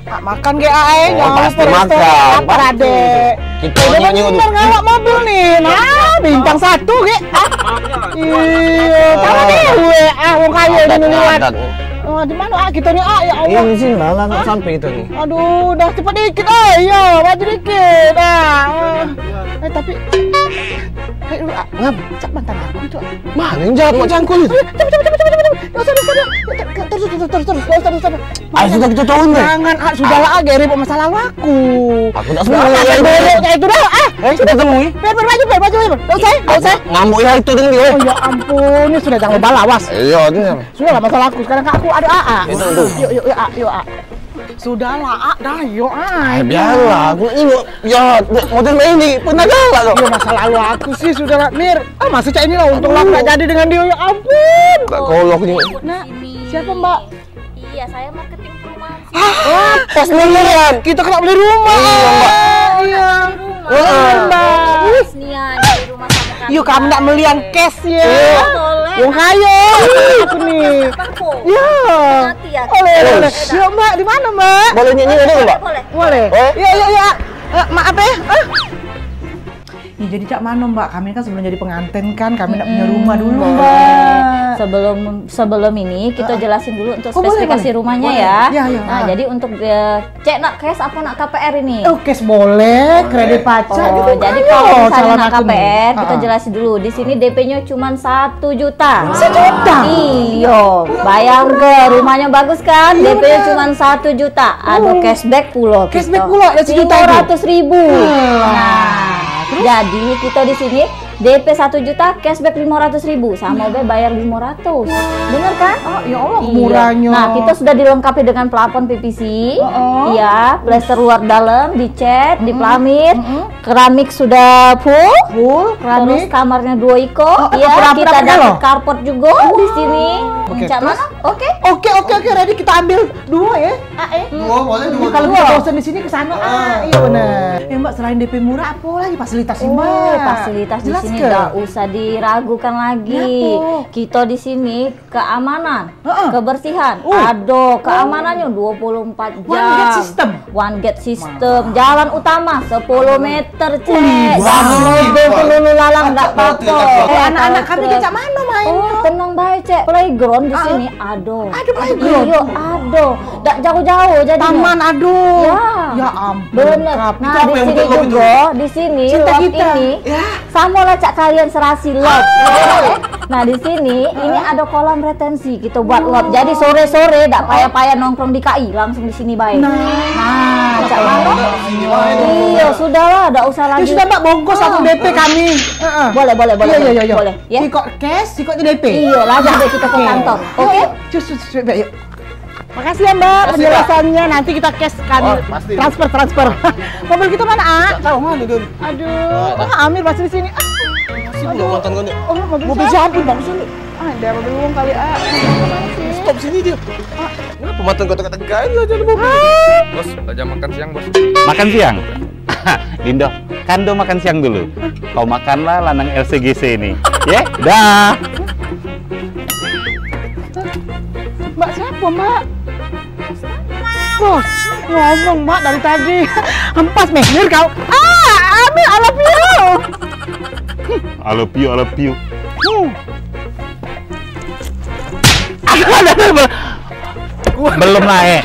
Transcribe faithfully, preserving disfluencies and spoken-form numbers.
Ah, makan ge, ah, eh. Oh, jangan pasti lupa restoran. Makan, lapar, pasti. Adek. Kita udah nyuruh bener dulu. Ngawak mobil nih. Nah, bintang satu ge. Ah. Iya, salah dewe. Ah, wong kaya ini liwat. Adat, adat. Oh, di mana, ah, kita nih, ah, ya Allah. Ini sini lah, lah, sampai kita nih. Aduh, dah cepet dikit, ah. Iya, maju dikit, ah. Eh, tapi, eh, lu, ah, ngap, cak mantan aku itu, ah. Mana yang jahat, mak cangkul itu? Ayo, cepet, cepet, cepet, cepet, cepet. Nggak usah, nggak usah, nggak usah. Terus, terus, terus, terus, terus, terus, terus, terus. Ayo, sudah kita tahu nih. Jangan, ah, sudahlah, ah, gak ribut masa lalu aku. Aku tak semua. Jangan, ya, itu. Kayak itu dah, ah. Eh, sudah, kita temui. Biar, biar, maju, biar, maju, biar. Nggak usah, nggak usah. Ngambek ya itu dengan dia. Oh, ya ampun, ini sudah jangan balas, awas. Iya, itu ya. Sudahlah, masalah aku. Sekarang aku ada A A. Itu, itu. Yuk, yuk, yuk, A, yuk, A. Sudahlah, A, dah, yuk, A. Ah, biarlah, aku ini, ya, model main ini, pernah galak kok. Ya, masa lalu aku sih, sudahlah, Mir. Ah, masa cak inilah, untung lah aku tak jadi dengan dia, ya ampun. Tak kolok ni. Nak, siapa, Mbak? Iya, saya marketing perumahan sih. Ah, pas milian. Kita kena beli rumah. Iya, Mbak. Iya. Rumah. Heeh, Mbak. Nian, beli rumah sama kami. Yuk, kami nak melian cash ya. Iya. Boleh. Wong kaya. Aku nih. Iya. Nanti ya. Boleh, boleh. Yuk, Mbak, di mana, Mbak? Boleh nyanyi dulu, Mbak? Boleh. Boleh. Eh? Iya, iya, iya. Eh, maaf ya. Ah. Ya, jadi cak mano, Mbak? Kami kan sebelum jadi penganten kan, kami nak punya rumah dulu, Mbak. Sebelum, sebelum ini kita jelasin dulu untuk spesifikasi rumahnya ya. Boleh, boleh. Ya, ya. Nah, jadi untuk, eh, cek nak cash apa nak K P R ini? Oh, cash boleh, kredit pacak. Oh, jadi kalau misalnya nak K P R, kita jelasin dulu. Di sini D P-nya cuma satu juta. Sejuta? Iyo, bayangke, rumahnya bagus kan? D P-nya cuma satu juta. Ada cashback pulo. Cashback pulo, ada sejuta itu. Lima ratus ribu. Nah, jadi kita di sini D P satu juta, cashback lima ratus ribu, sama be bayar lima ratus. Bener kan? Oh, ya Allah, murahnya. Nah, kita sudah dilengkapi dengan plafon P V C. Iya, plester luar dalam, dicat, dipelamir. Keramik sudah full. Full keramik. Terus kamarnya dua iko. Oh, ya, kita dapat carpet juga di sini. Oke, terus? Oke, oke, oke, ready, kita ambil dua ya. Ah, eh. Dua, boleh dua. Kalau kita bosan di sini ke sana. Ah, iya benar. Eh, Mbak, selain D P murah, apa lagi fasilitas sih, Mbak? Oh, fasilitas di sini nggak usah diragukan lagi. Kita di sini keamanan, kebersihan, ado keamanannya dua puluh empat jam. One gate system. One gate system. Jalan utama sepuluh meter, Cek. Wih, bagus. Lubang peluru lalang nggak apa-apa. Eh, anak-anak kami cak mano main? Oh, tenang bae, Cek. Playground di sini ado. Ado playground? Iyo, ado. Dak jauh-jauh jadinya. Taman ado. Ya. Ya ampun. Bener. Nah, di sini juga, di sini, lot ini. Sama lah cak kalian serasi lot. Nah, di sini ini ada kolam retensi, kita buat lot. Jadi sore-sore dak payah-payah nongkrong di K I, langsung di sini bae. Nah, cak mano? Iya, sudahlah, dak usah lagi. Ya sudah, Mbak, bongkos aku D P kami. Heeh. Boleh, boleh, boleh. Iya, iya, iya. Boleh, ya. Sikok cash, sikok D P. Iya, langsung deh kita ke kantor. Oke? Cus, cus, cus, yuk. Makasih ya, Mbak, penjelasannya. Nanti kita cash kan. Oh, pasti. Transfer, transfer. Mobil kita mana, A? Gak tahu mana, Dun. Aduh, ah, Amir masih di sini. Ah. Sini dong, mantan kau ni. Oh, mobil siapa? Mobil siapa, Bang? Sini. Ada mobil uang kali, A. Stop sini dia. Kenapa mantan kau tegak-tegak aja, ada mobil? Bos, tak jam makan siang, Bos. Makan siang? Dindo, kan do makan siang dulu. Kau makanlah lanang L C G C ini. Ye, dah. Mbak siapa, Mbak? Bos, ngomong, Mbak, dari tadi. Empas mehir kau. Ah, Amir, I love you. I love you, I love you. Hmm. Belum naik.